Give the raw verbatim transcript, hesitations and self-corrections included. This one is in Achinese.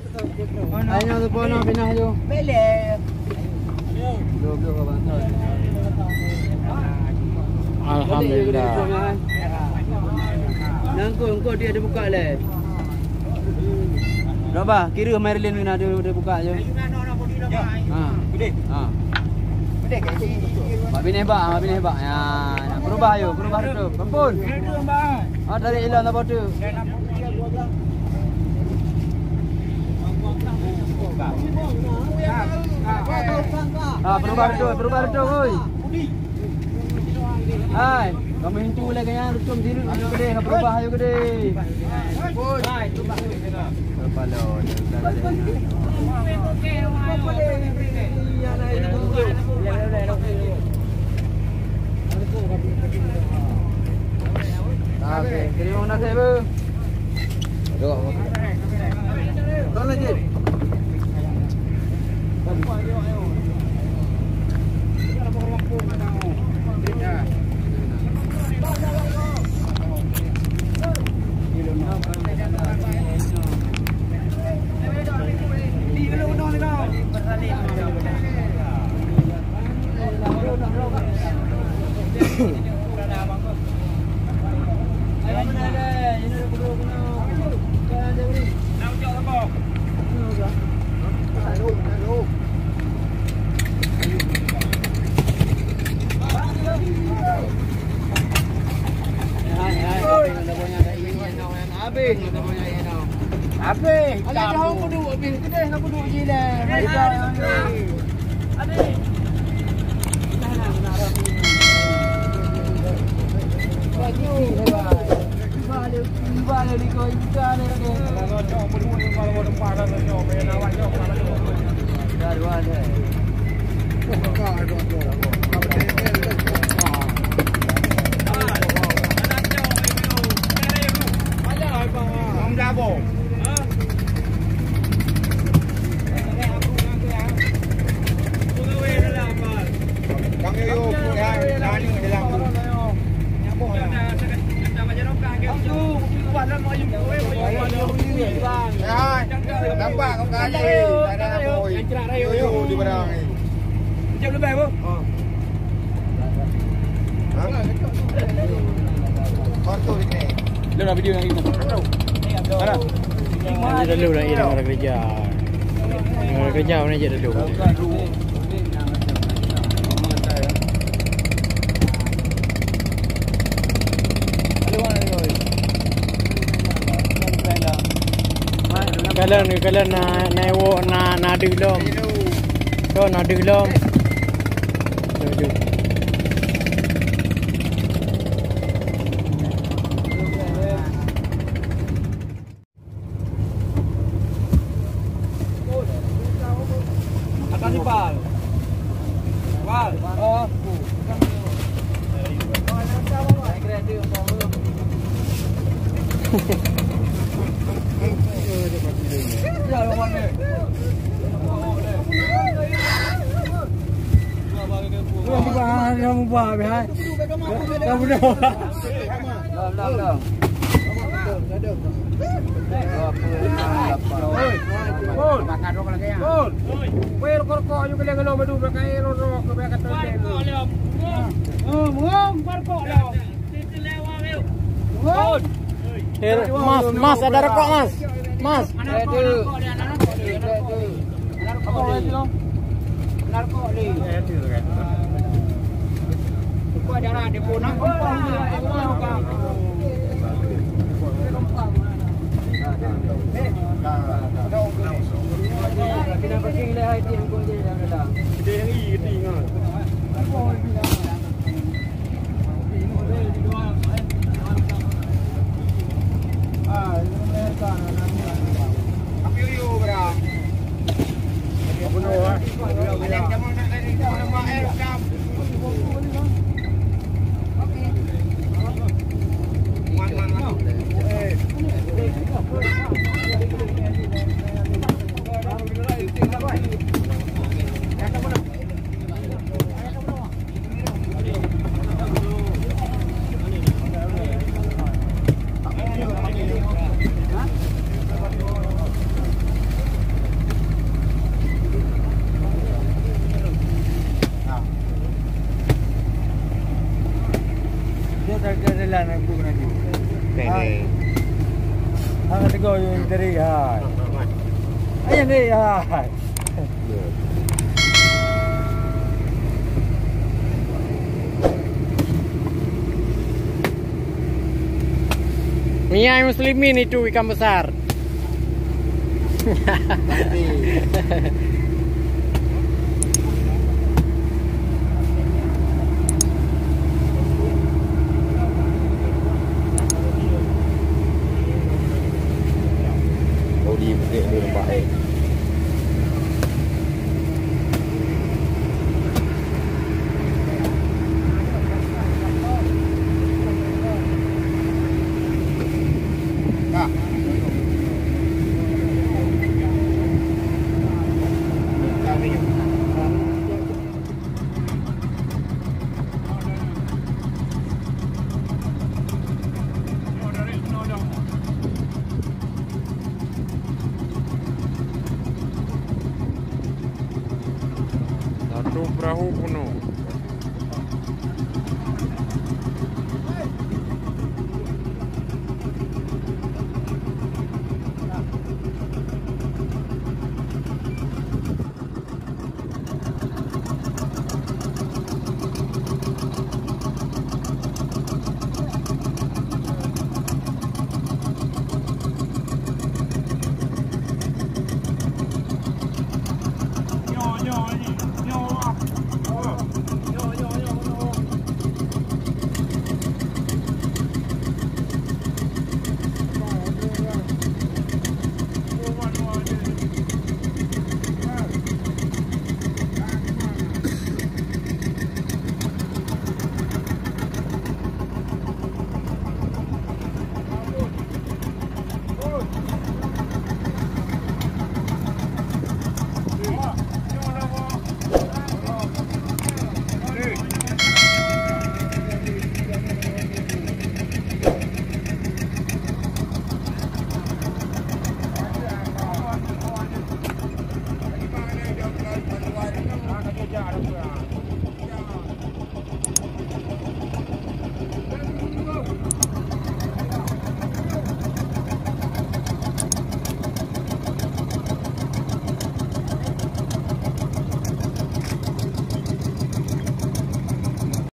Hai nyoe teupeu nyoe pinah ju. Alhamdulillah. Nangkon, nangkon dia dibuka lé. Berapa? Kira Marilyn ni ada, ada buka je. Ha. Ha. Mak Bineh bak, Mak Bineh bak. Ya, nak berubah ayo, berubah tu. Ampun. Ha, tarik ilang tak patut. Ha, berubah tu, berubah tu, oi. Hai, kamu hintu lagi yang rutum diri, ayo gede, nak berubah, ayo gede. Oke, terima kasih, Bu. Habis. Habis. Alah, dah peuduek habis. Keudeh nak peuduek jih leh. Nampak kau kali. Yo, yo, di barang ni. Lu nak video lagi. Mana? Ini dulu lagi dengan orang kerja. Dengan orang kerja mana je dulu. Kalau ni, kalau na, na ewok na, na deuh lom. Ko na deuh lom. Tujuh. Atas ni, Pal. Pal. Oh. Kamu bah, kamu bah, hai. Kamu dah. Lom, lom, lom. Dua puluh enam, lapan. Oi, Oi, rokok-rokok, yuk kalian kalau madu, pakai rokok, kebanyakan. Oh, ngom, rokok lom. Eh, Mas, Mas, ada rokok, Mas. Mas. Ada rokok, ada rokok. Ayan deh, ah. Minyak muslimin itu ikan besar. Oh, di bukit ni nampak, eh. Satu perahu penuh.